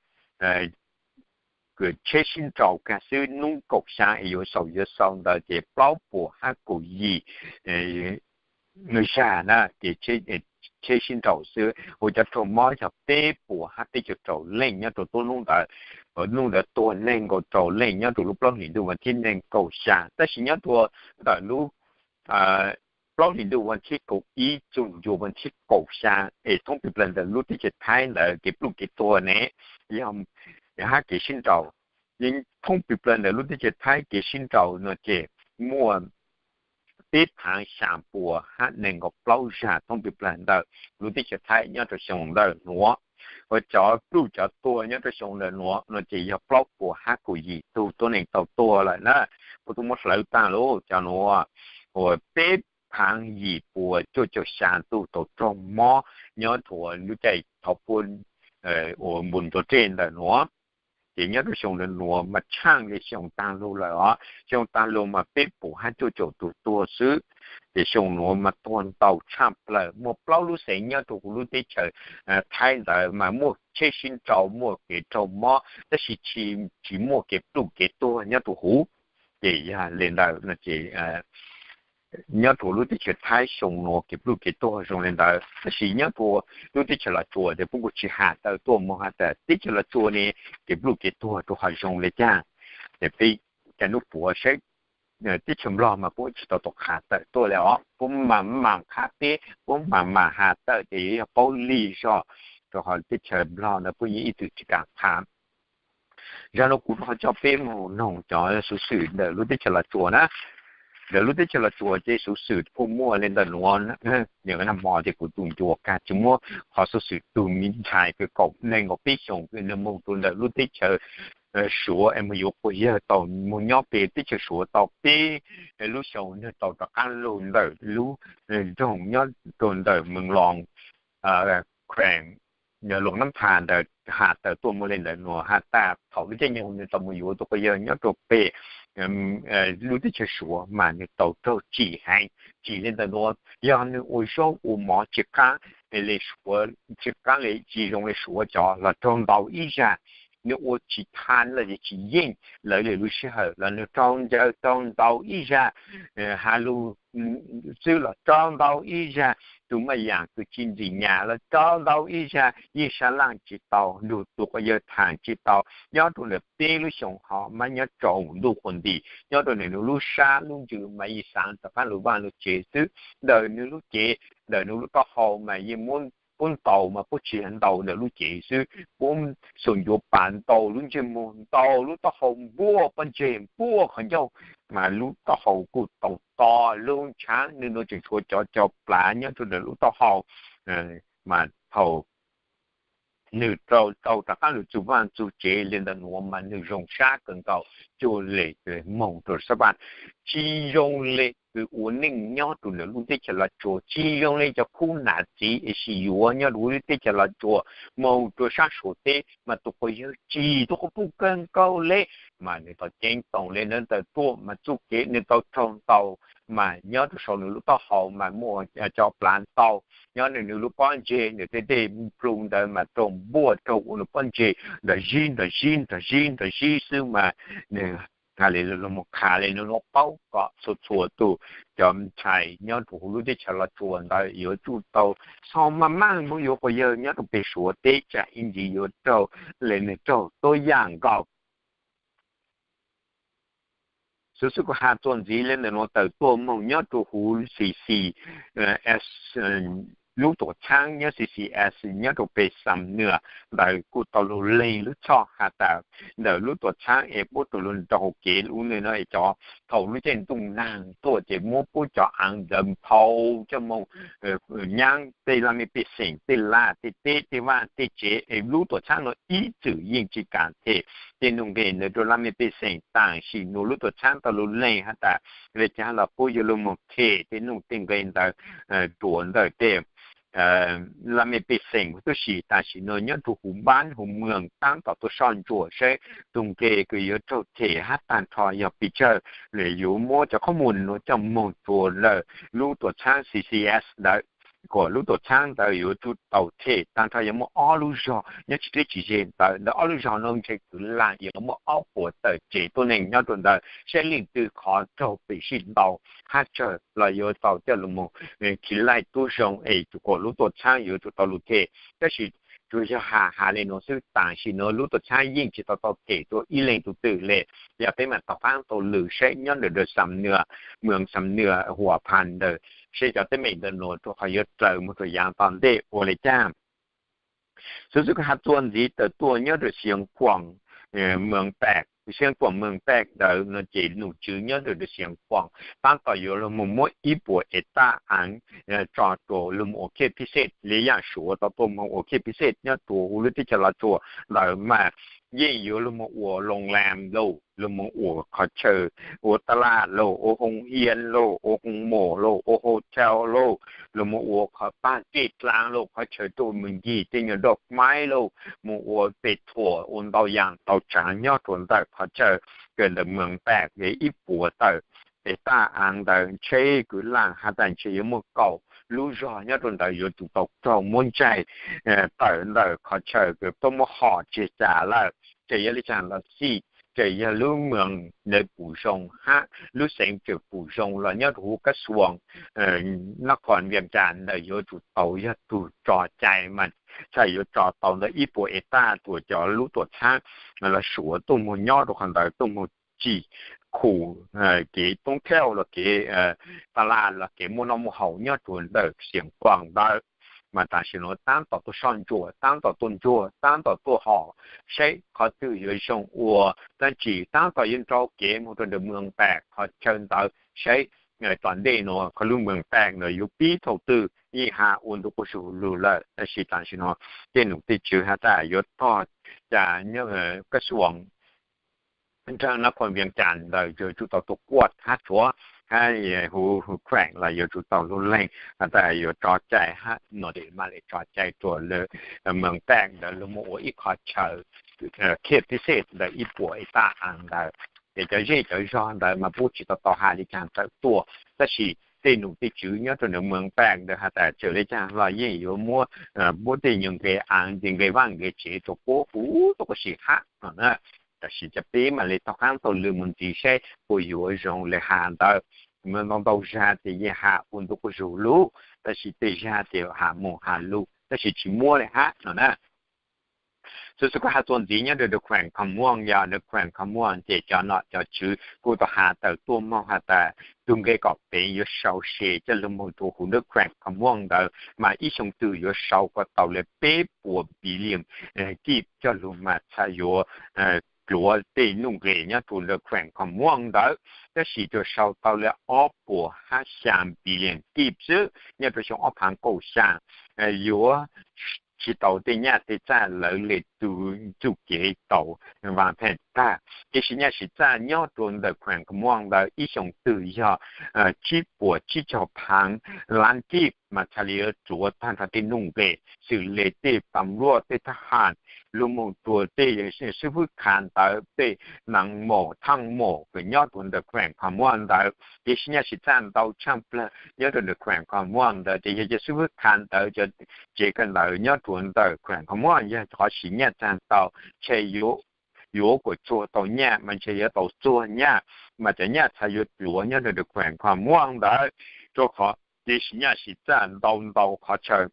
tsheb sib nraus kag xwb, hnub kaum xya es yuav xaus yuav xaus ntawd ces plaub puas hab kaum yim zag na ces tsheb sib nraus xwb, ua cov raug mob yog peb puas hab peb caug rau leej nyob rua tuab hnub ntawd. Hnub ntawd tuag neeg nkaum rau leej nyob rua lub plaub hlis ntuj vas thib neeg kaum xya, tab sis nyob rua ntawm lub plaub hlis ntuj vas thib kaum ib txug ncua vas thib kaum xya es thoob pes plawg ntawm lub teb chaws Thaib ntawd kev pluj kev tuag ne yog hab kev sib nraus. Thoob pes plawg ntawm lub teb chaws Thaib kev sib nraus nuav ces muaj peb phaav xya puas hab neeg nkaum plaub zag thoob pes plawg ntawm lub teb chaws Thaib nyob rua xyoo ntawm nuav. Ua cov pluj cov tuag nyob rua xyoo ntawm nuav nuav ces yog plaub puas hab kaum yim tug tuab neeg tau tuag lawm na. Puab tub muab hlawv taag lug cov nuav, ua peb phaav yim puas cuaj caum xya tug tau raug mob nyob rua lub caij thaus puab ua npun nrua rej ntawm nuav. Ces nyob rua xyoo ntawm nuav mas tshaaj le xyoo taag lug lawm os, xyoo taag lug mas peb puas hab cuaj caum tug tuag xwb. Ces xyoo nuav mas tuag ntau tshaaj plawg, muaj plaub lub xeev nyob rua huv lub teb chaws Thaib ntawd mas muaj tsheb sib nraus muaj kev raug mob tab sis tsi muaj kev pluj kev tuag nyob rua huv. Ces yog le ntawd ces nyob rua lub teb chaws Thaib xyoo nuav kev pluj kev tuag zoo le ntawd, tab sis nyob rua lub teb chaws Los Tsuas ces puab kuj tsi has tawm tuaj moog has tas teb chaws Los Tsuas ne kev pluj kev tuag rua ho zoo le caag. Ces peb ca nub puav saib teb chaws Nplog mas puab tsi tau tau has tawm tuaj le os, puab mas mas qhab teb puab mas mas has tawm ces yog paub lig zog, rua qhov teb chaws Nplog ntawd puab yeej ib txwm tsi kam qha. Zag nuav kuv ho coj peb moog noog cov xuv xwm ntawm lub teb chaws Los Tsuas na. Ntawm lub teb chaws Los Tsuas ces xuv xwm kuj muaj le ntawm nuav. Nag hmo ces kuv tus ncua kag tsi muab qhov xuv xwm tug mi ntxhais kws kaum neeg nkaum peb xyoos kws nwg moog rua ntawm lub teb chaws Suav es moog yuav quas yawg tau moog nyob peg teb chaws Suav tau peb lub xyoos, nwg tau rov qaab lug ntawm lub nroog nyob rua ntawm Mees Loos, kheem Luam Nab Thas ntawd has tawm tuaj moog le ntawm nuav has tas thaum lub caij nyoog nwg tau moog yuav tus quas yawg nyob rua peg lub teb chaws Suav mas nwg tau raug tsim heev, tsim le ntawm nuav yog nwg ua zaub ua mov tsi qaab le Suav, tsi qaab le tsi zoo le Suav cov los raug ntau ib zag. Nwg ua tsis tau los tsis yeej lawv le lub sij hawm los nwg raug ncaws raug ntau ib zag, has lug xwb los raug ntau ib zag, tus maj yam kws tsi ntxim nyam los raug ntau ib zag, yeej sab laj tsi tau, lug tus quas yawg thaam tsi tau. Nyob rua ntawm peb lub xyoos ho mab nyob rua ntuj qhua nti, nyob rua ntawm nwg lub sab lub ntsws mas yeej xaav rov qaab lug vaaj lug tsev xwb. Ntawm nwg lub cev, ntawm nwg lub taub hau mas yeej muab puab ntaus mas puab tsi ntaus ntawm lub cev xwb, puab xuas ncuav pas ntaus lub ntsej muag, ntaus lub taub hau, npuaj pob ntseg, npuaj qhov ncauj, mas lub taub hau kuj tau to lub ntshav, nwg nuav tseem tshuav cov cov plav nyob rua ntawm lub taub hau. Mas thaum nwg tau rov qaab lug txug vaaj txug tsev le ntawm nuav mas nwg zoo sab kawg nkaus. cuaj le moog rua sab pas. Tsi zoo le kws ua neej nyob rua ntawm lub teb chaws Los Tsuas, tsi zoo le cov khub nam txiv es sib yuav nyob rua lub teb chaws Los Tsuas moog rua sab Suav teb mas tug quas yawg tsi tug quas puj kawg nkaus le, mas nwg tau ceeb toom le nwg tawm tuaj mas txuj kev nwg tau raug ntau, mas nyob rua sau nwg lub taub hau mas muaj cov plav ntau, nyob nwg lub pob ntseg nwg tej tej plhu ntawd mas raug npuaj raug ua nwg pob ntseg nrov zib nrov zib nrov zib nrov zib xwb mas nwg has le lug moog qha le lug paub kom txhua txhua tug cov ntxhais nyob rua huv lub teb chaws Los Tsuas ntawd yuav tsum tau txhob maj maj moog yuav quas yawg nyob rua peg Suav teb tsam ib ntsis yuav raug le nwg raug tuab yaam nkaus. Xuv xwb kuv has txuas ntxiv le ntawm nuav tawm tuaj moog nyob rua huv C C S, lub tuam txhaab nyob C C S nyob rua peg Xam Nwj ntawd kuj tau lug leeg lub txhoj has tas ntawm lub tuam txhaab es puab tug lug nrug hauv kev lub nub nuav es cov thaus lub caij ntuj nag tuaj ces muab puab cov aav ntawd nphau coj moog nyaab tej laj mej pej xeem tej laj tej teb tej vaj tej tsev es lub tuam txhaab nuav ib txwm yeej tsi kaam them tej nuj nqe ntawd rua laj mej pej xeem. Tam sim nuav lub tuam txhaab tau lug leeg has tas le caag los puab yuav lug moog them tej nuj tej nqe ntawd rua ntawm tej laj mej pej xeem huv tub si. Tam sim nuav nyob rua huv npaab huv moog taab tom tuaj soj ntsuam saib tug nqe kws yuav raug them hab taag nrho yog pes tsawg, le yuav muab cov qhob muag nuav coj moog rua ntawm lub tuam txhaab C C S ntawd, kuas lub tuam txhaab ntawd yuav tsum tau them taag nrho yog muaj ob lub zog nyob tsis deb tsis ze ntawd. Ntawm ob lub zog nuav ntshe kwv lam yuav muaj ob puas tawm tsev tuab neeg nyob rua ntawd saib leej twg qhov raug pes sij ntau hab tsawg los yuav tau coj lug moog khi laij tub zoo es kuas lub tuam txhaab yuav tsum tau lug them. Tab sis tsuas yog has has le nuav xwb, tam sim nuav lub tuam txhaab yeej tsi tau tau them rua ib leeg tug twg le. Yog peb maam tau qaab tau lwm saib nyob ntawm Xam Nwj, moog Xam Nwj Huam Phas ntawd saib cov teeb meem ntawm nuav rua qhov yuav raws moog rua yaav tom ntej ua le caag. Xuv xwb kuv has txuas ntxiv tawm tuaj nyob rua Xeev Khuam, moog Paj, Xeev Khuam moog Paj ntawd nuav ces nom tswv nyob rua Xeev Khuam taab tom yuav lug moog muab ib puas ev taj aav tso rua lug moog ua khej pij xej le yaam Suav tau tuaj moog ua khej pij xej nyob rua huv lub teb chaws Los Tsuas ntawd mas yeej yuav lug moog ua loo lam lauj, lug moog ua qhov chaw ua taj laj lauj, ua hoo hias lauj, ua hoo mom lauj, ua hotel lauj, lug moog ua qhov paj kej dlaab lauj, qhov chaw tuaj moog ncig tej nyuas doj maib lauj, moog ua peg thuam ua ntau yaam ntau tsaav nyob rua ntawm qhov chaw kws ntawm moog Paj ib puas tawm ev taj aav ntawd ntshe kwv lam has tas ntshe yuav muaj kaum lub zog nyob rua ntawd yuav tsum tau raug muab ntsaig tawm ntawm qhov chaw kws tuaj muab hom tseg cas lawm. Tseem yog le caag los xij, tseem yog lub moog ntawd pum zoo hab lub xeev tseem pum zoo los nyob rua huv kab xuas Nab Khos Viam Cas ntawd yuav tsum tau yog tug tso cai mas txhaj yuav tso tau ntawm ib puas ev taj tuam cov lub tuam txhaab los Suav tuaj moog nyob rua qhov ntawd tuaj moog tsim khum kev toob thauj los kev taj laj los kev muaj noj muaj haus nyob rua ntawm Xeev Khuam ntawd. Mas tam sim nuav taab tom tuaj soj ntsuam, taab tom tuaj ntsuag, taab tom tuaj hom saib qhov twg yuav zoo ua dlaab tsi, taab tom yuav nrau kev moog rua ntawm moog Paj qhov chaw ntawd saib tom ntej nuav qhov lub moog Paj nuav yuav pib thaum twg. Yeej has ua ntu quas zug lug lawm, tab sis tam sim nuav tej nom tej tswv has tas yuav tog cas kab xuas nraag Nab Khos Viam Cas ntawd yuav tsum tau tuaj kuaj hab tshuav hab huv khueem los yuav tsum tau lug leeg has tas yuav tso cai hab nom tej mas le tso cai rua lawm moog Paj ntawd lug moog ua ib qhov chaw khej pij xej ntawm ib puas ev taj aav ntawd. Ces cov zej cov zog ntawd mas puab tsi tau tau has le caag tawm tuaj, tab sis tej nom tej tswv nyob rua ntawm moog Paj ntawd has tas txawm le caag los yeej yuav muab puab tej nyuas nqe aav nqe vaaj nqe tsev rua puab huv tuaj kuj sim hab no na. Tab sis cov peb mas le tau qaab tau lwm moog ntxiv saib puas yuav zoo le has ntawd. Moog ntau ntau zag tes yeej has ua ntu quas zug lug, tab sis tej zag tes has moog has lug tab sis tsi muab le hab no na. Xuv xwb kuv has txuas ntxiv nyob rua khueem Kham Muam, yog rua khueem Kham Muam ces cov nom cov tswv kuj tau has tawm tuaj moog has tas tug nqe kom peev yuav sau se coj lug moog rua huv rua khueem Kham Muam ntawd mas ib xyoo twg yuav sau kom tau le peb puas billion kij coj lug mas txhaj yuav dluav tej nuj nqe nyob rua rua khueem Kham Muam ntawd. Tab sis tsuas sau tau le ob puas hab xyaa billion kij xwb nyob rua xyoo ob phaav kaum xyaa, yuav tsi tau tej nyaj tej txag lawv le tug txuj kev tau vaaj pheej tag. Kev siv nyaj siv txaj nyob rau ntawm khueem Kham Muam ntawd ib xyoos twg yog tsib puas tsib caug phav lab kib mas txhaj li yuav tsuav tag nrho tej nuj nqes xws li tej pam luaj tej thab ham, lug moog rua tej xwb fwb khav ntawd tej naj mom thaaj mom kws nyob rua ntawm khueem Kham Muam ntawd. Kev siv nyaj siv txaj ntau tshaaj plawg nyob rua ntawm khueem Kham Muam ntawd ces yog cov xwb fwb khav ntawd cov tsev kawm ntawv nyob rua ntawm khueem Kham Muam yog qhov siv nyaj txag ntau, ntshe yuav yuav kuas txuag tau nyaj mas ntshe yuav tau txuag nyaj, mas cov nyaj txhaj yuav tsuav nyob rua ntawm khueem Kham Muam ntawd, rua qhov kev siv nyaj siv txaj ntau ntau qhov chaw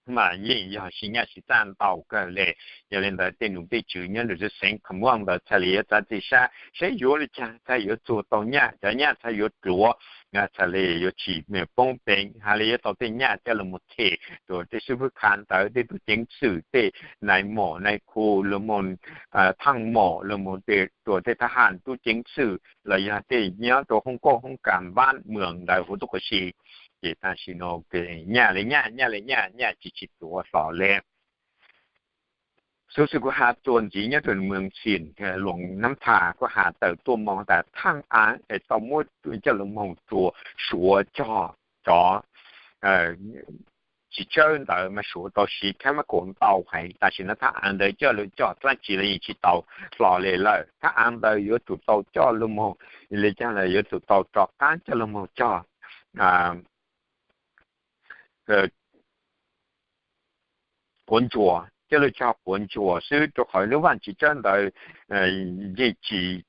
mas yeej yog siv nyaj siv txaj ntau kawg le. Yog li ntawd tej num tej tswv nyob rua xeev Kham Muam ntawd txhaj li yuav txav txim sab saib yuav le caag txhaj yuav txuag tau nyaj, cov nyaj txhaj yuav tsuav, txhaj li yuav tsis poob peev, has li yuav tau tej nyaj coj lug moog them rua tej xwb fwb khav ntawd tej tub ceev xwm tej nai mom nai khu lug moog thaaj mom lug moog rua tej thab ham tub ceev xwm los yog tej nyob rua hoob koj hoob kas npab mws ntawd huv tuab qhov si. Ces tam sim no nyaj le nyaj, nyaj le nyaj, nyaj tsis tsis tsuav hlo le. Xuv xwm kuv has txuas ntxiv nyob rua moos Xim Luas Nab Thas kuj has tawm tuaj moog tas thaaj aav es tau muab coj lug moog rua Suav cog cov txiv tsawb ntawd mas Suav tau siv chemical ntau heev, tam sim no thaaj aav ntawd coj lug cog dlaab tsi los yeej tsis tau hlo le lawm. Thaaj aav ntawd yuav tsum tau coj lug moog, le caag lawm yuav tsum tau rov qaab coj lug moog cog quav ntsuas, coj lug cog quav ntsuas xwb, rua qhov lub vaaj txiv tsawb ntawd yeej tsis,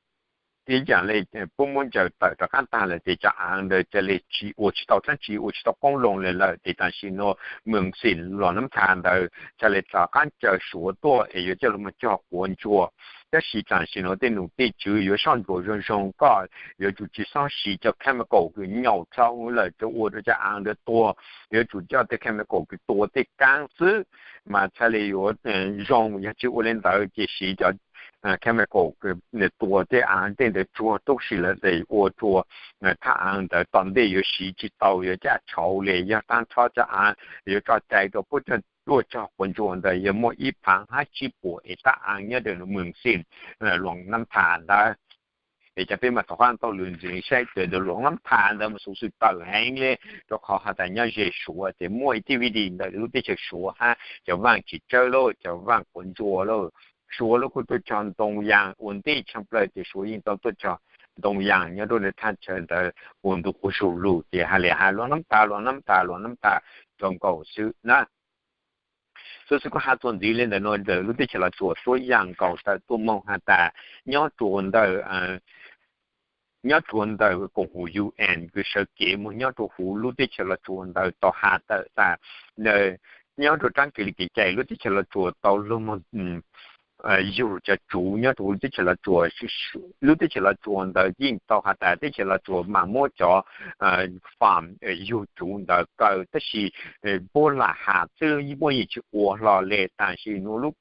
ib yaam le puab muab ntsaws tawm rov qaab taag lawm ces cov aav ntawd ca le tsis ua tsis tau dlaab tsi, ua tsis tau qoob loo le lawm. Ces tam sim no moos Xim Luas Nab Thas ntawd ca le rov qaab caw Suav tuaj es yuav coj lug moog cog quav ntsuas. Tab sis tam sim no tej num tej tswv yuav soj ntsuas zoo zoo, koj yuav tsum tsis xob siv cov chemical kws nyaum dlhau lawm rua ua rua cov aav ntawd tuag, yuav tsum coj tej chemical kws tua tej kaab xwb mas txhaj le yuav zoo. Yog tsis ua le ntawd ces siv cov chemical kws tua tej aav tej ntawd tsuag tub si lawm ces ua rua thaaj aav ntawd tom ntej yuav siv tsis tau, yuav caj tshauv le. Yog taag nrho cov aav yuav tso cai rua puab tuaj cog quav ntsuas ntawd yuav muaj ib phaav hab tsib puas es thaaj aav nyob rua moos Xim Luas Nab Thas ntawd. Es cov peb mas thov qab taug lug ntxiv saib tas Luas Nab Thas ntawd mas xuv xwm tawm heev le, rua qhov has tas nyob ze Suav ces muaj ib tib vij di ntawm lub teb chaws Suav hab cov vaaj txiv tsawb lauj, cov vaaj quav ntsuas lauj. Suav lub kuj tuaj cog ntoo yaas ua ntej tshaaj plawg ces Suav yeej tau tuaj cog ntoo yaas nyob rua thaj chaw ntawd ua ntu quas zug lug ces has le has Luas Nab Thas, Luas Nab Thas, Luas Nab Thas rua nkaus xwb na. Xuv xwm kuv has txuas ntxiv le ntawm nuav ntawm lub teb chaws Los Tsuas tuab yaam nkaus tawm tuaj moog has tas nyob rua ntawm nyob rua ntawm koom haum UN kws sawv kev moog nyob rua huv lub teb chaws Los Tsuas ntawd tau has tawm tas nyob rua taab kws le kev cai lub teb chaws Los Tsuas tau lug moog yug cov tsuv nyob rua huv lub teb chaws Los Tsuas. Lub teb chaws Los Tsuas ntawd yeej tau has tas teb chaws Los Tsuas mas muab cov faam yug tsuv ntawd kaw, tab sis puab lam has xwb, puab yeej tsis ua hlo le. Tam sim nuav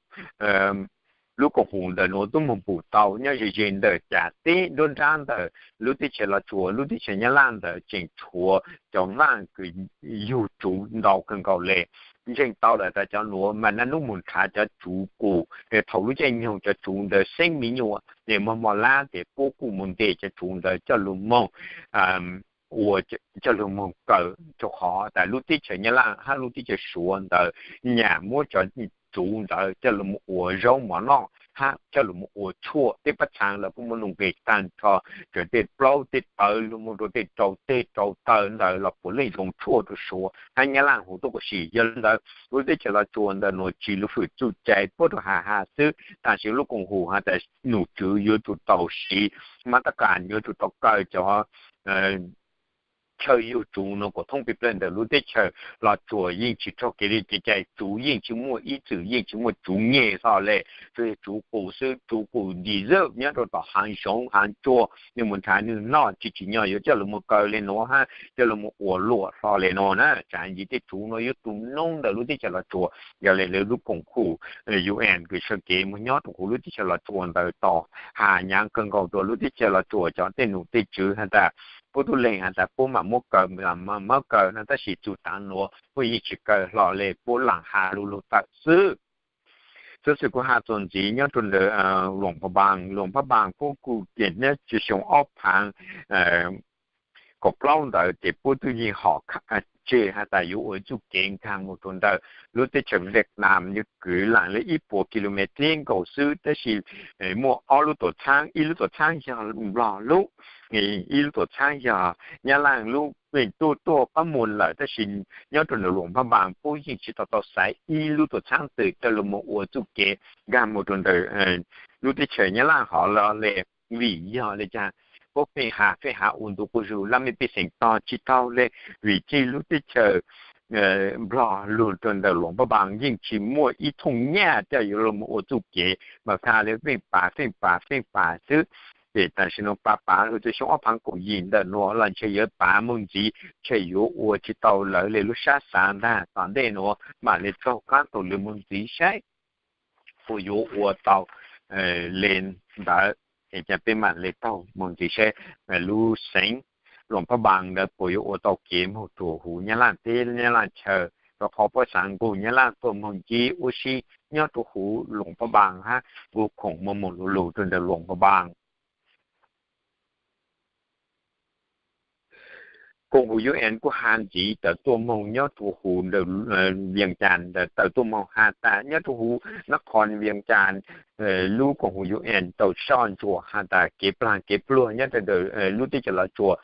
lub koom haum ntawm nuav tub moog pum tau nyob ze ze ntawm cas teb nruab nrab ntawm lub teb chaws Los Tsuas, lub teb chaws Nyab Laj ntawd tseem tshuav cov vaaj kws yug tsuv ntau kawg nkaus le. Ntseeg tau lawm tas cov nuav mas naj nub moog nrhav cov tsuv kus, thaum lub caij nyoog cov tsuv ntawd xeeb me nyuam es mog mos lab ces puab kuj moog ntes cov tsuv ntawd coj lug moog ua, coj lug moog kaw, rua qhov tas lub teb chaws Nyab Laj hab lub teb chaws Suav ntawd nyam muab cov tsuv ntawd coj lug moog ua zaub mov noj hab coj lug moog ua tshuaj. Tej pab txhaav lawv kuj muaj nuj nqes taag nrho, txawm tej plaub tej tawv lug moog rua tej rau teg rau taw ntawd los puav leej zoo tshuaj rua Suav hab Nyab Laj huv tuab quas si. Yog le ntawd lub teb chaws Los Tsuas ntawm nuav tsi lug fwm txuj cai puab rua has has xwb. Tam sim lub koom haum has tas num tswv yuav tsum tau siv mab tab kas, yuav tsum tau kaw cov chaw yug tsuv nuav kuas thoob peb plawg ntawm lub teb chaws Los Tsuas yeej tsis raug kev le kev cai, tsuv yeej tsis muaj ib txwm yeej tsis muaj tsuv nyeg hlo le, tsuas yog tsuv kus xwb. Tsuv kus nti zawj nyob rua tom haav zoov haav tsuag, nwg moog nrhav nwg noj tsis tsim nyog yuav coj lug moog kaw le nuav hab coj lug moog ua luam hlo le nuav na. Tsav ntsis tej tsuv nuav yuav tu noob ntawm lub teb chaws Los Tsuas. Yog le lub koom haum UN kws sawv kev moog nyob rua huv lub teb chaws Los Tsuas ntawd tau has nyaav kawg nkaus rua lub teb chaws Los Tsuas cov tej num tej tswv has tas puab tub leeg has tas puab mam muab kaw, mam muab kaw no, tab sis txug taav nuav puab yeej tsis kaw hlo le, puab lam has lu lug tawm xwb. Xov xwm kuv has txuas ntxiv nyob rau ntawm Luam Pha Npas, Luam Pha Npas puab kuj tias nyob rau xyoo ob phav kaum plaub ntawd ces puab twb yeej hom tseg has tas yuav ua txuj kev nkag mus rau ntawm lub teb chaws Vietnam yuav kwv lam li ib puas kilomev nkaus xwb, tab sis muaj ob lub tuam txhaab, ib lub tuam txhaab yog Nplog lub, ib lub tuam txhaab yog Nyab Laaj lub. Pheej tuaj tuaj qab muag lawm, tab sis nyob rau ntawm Luam Pha Npas puab yeej tsis tau tau xaiv ib lub tuam txhaab twg coj los ua txuj kev nkag mus rau ntawm lub teb chaws Nyab Laaj hov los le. Vim yog le caag? Puab pheej has pheej has ua ntu quas zug, laj mej pej xeem tog tsis taug le, vim txij lub teb chaws Nplog lug rau ntawm Luam Pha Npas yeej tsis muaj ib thooj nyaj coj yuav los ua txuj kev, mas has le pheej pas pheej pas pheej pas xwb. Ces tam sim no pas pas lug txug xyoo ob phav kaum yim ntawm nuav los ntshe yuav pas moog ntxiv, ntshe yuav ua tsis tau lawv le lub sab xav ntag. Tom ntej nuav mam le taug qaab taug lw moog ntxiv saib puas yuav ua tau le ntawd. Ces peb mam le taug moog ntxiv saib lub xeev Luam Pha Npas ntawd puas yuav ua tau kev moog rua huv Nyab Laaj teb Nyab Laaj chaw, rua qhov puab xaav nqug Nyab Laaj tuaj moog ncig ua si nyob rua huv Luam Pha Npas hab nqug khoom moog moog lug lug rua ntawm Luam Pha Npas. Koom huv UN kuj has ntxiv tawm tuaj moog nyob rua huv ntawm Vias Cas, tawm tuaj moog has tas nyob rua huv nab qhov Vias Cas, lub koom huv UN tau soj ntsuam has tas kev plag kev pluag nyob rua ntawm lub teb chaws Los Tsuas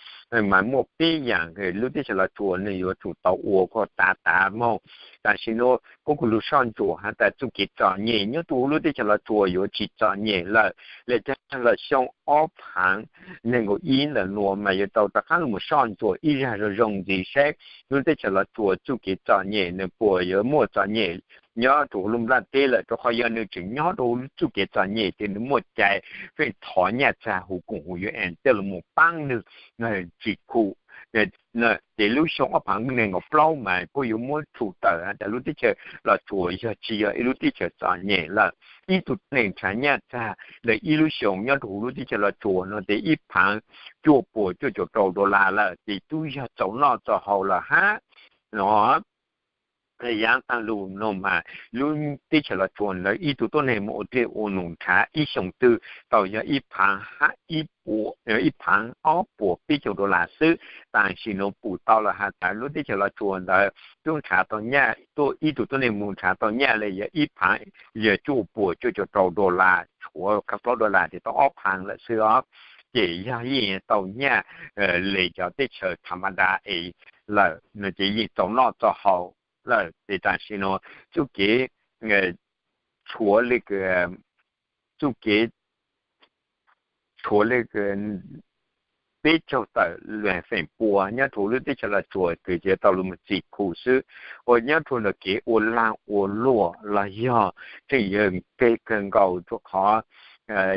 mas muaj peb yaam lub teb chaws Los Tsuas nwg yuav tsum tau ua kom tav tav moog. Tam sim nuav puab kuj lug soj ntsuam has tas txuj kev txom nyem nyob rua huv lub teb chaws Los Tsuas yuav tsis txom nyem lawm. Le caag los xyoo ob phav neeg nkaum ib ntawm nuav mas yuav tau rov qaab lug moog soj ntsuam ib zag zoo zoo ntxiv saib lub teb chaws Los Tsuas txuj kev txom nyem nwg puas yuav muaj txom nyem nyob rua huv lub nplaj teb lawm, rua qhov yog nwg tseem nyob rua huv txuj kev txom nyem ces nwg muaj cai pheej thov nyaj txag huv koom huv UN coj lug moog paab nwg tsim khum. Ces lub xyoo ob phav neeg nkaum plaub mas puab yuav muab tshum tawm has tas lub teb chaws Los Tsuas yog tsis yog ib lub teb chaws txom nyem lawm. Ib tug tuab neeg nrhav nyaj txag le ib lub xyoo nyob rua huv lub teb chaws Los Tsuas nuav ces ib phaav cuaj puas cuaj caum rau dollar lawm, ces tub yog txaus noj txaus haus lawm hab. Nuav yaav taag lug nuav mas lub teb chaws Los Tsuas ntawd ib tug tuab neeg moog ua dlej ua num nrhav ib xyoo twg tau yog ib phaav hab ib phaav ob puas peb caug dollar xwb. Tam sim nuav pum tau lawm has tas lub teb chaws Los Tsuas ntawd tub nrhav tau nyaj, ib tug tuab neeg moog nrhav tau nyaj le yog ib phaav yog cuaj puas cuaj caum rau dollar, tshuav kaum plaub dollar ces tau ob phaav lawm xwb os. Ces yog yeej tau nyaj le cov teb chaws tha ma da es lawm no ces yeej txaus noj txaus haus lawm. Ces tam sim nuav txuj kev tshuav le, txuj kev tshuav le peb caug tawm feem pua nyob rua huv lub teb chaws Los Tsuas kws yuav tau lug moog txim khum xwb. Ua nyob rua ntawm kev ua laag ua luam los yog tseem yog peg kawg nkaus rua qhov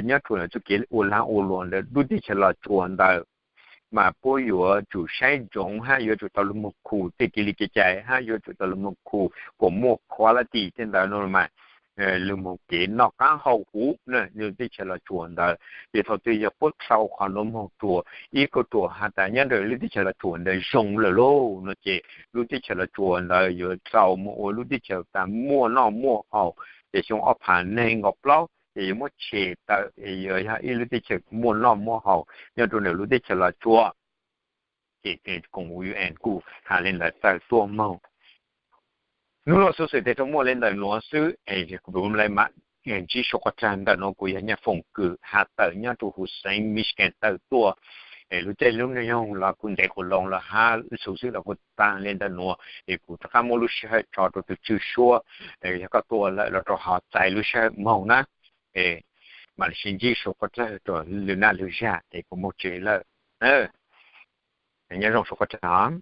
nyob rua ntawm txuj kev ua laag ua luam ntawm lub teb chaws Los Tsuas ntawd mas puab yuav tsum saib ntsoov hab yuav tsum tau lug moog khum tej kev li kev cai hab yuav tsum tau lug moog khum kuas muaj quality tej ntawd no mas lug moog kev noj qaab haus huv lub teb chaws Los Tsuas ntawd. Ces thaum twg yog puab dlhau qhov nuav moog rua ib kauj ruam has tas nyob ntawm lub teb chaws Los Tsuas ntawd zoo lawm lauj no ces lub teb chaws Los Tsuas ntawd yuav dlhau moog ua lub teb chaws tas muaj noj muaj haus. Ces xyoo ob phav neeg nkaum plaub ces yuav muab tshem tawm yuav yog ib lub teb chaws muaj noj muaj haus nyob rua ntawm lub teb chaws Los Tsuas. Ces koom huv UN kuj has le ntawd tawm tuaj moog. Nub nuav xuv xwm tes rua muaj le ntawm nuav xwb, kuv le mam ntsib sua quas rag. Ntawm nuav kuv yog Nyaj Foom Kws has tawm nyob rua huv xeev Michigan tawm tuaj. Lub caij lub nyoog los kuv ntev quas loo los hab xuv xwm los kuv taag le ntawm nuav es kuv rov qaab muab lub sij hawm tso rua tug tswj suab, yog koj tuaj lawm los rua ho txais lub sij hawm moog na. Mam le sib ntsib sua quas rag rua lwm naj lwm zag es kuv moog tsev lawm. Nyob zoo sua quas rag.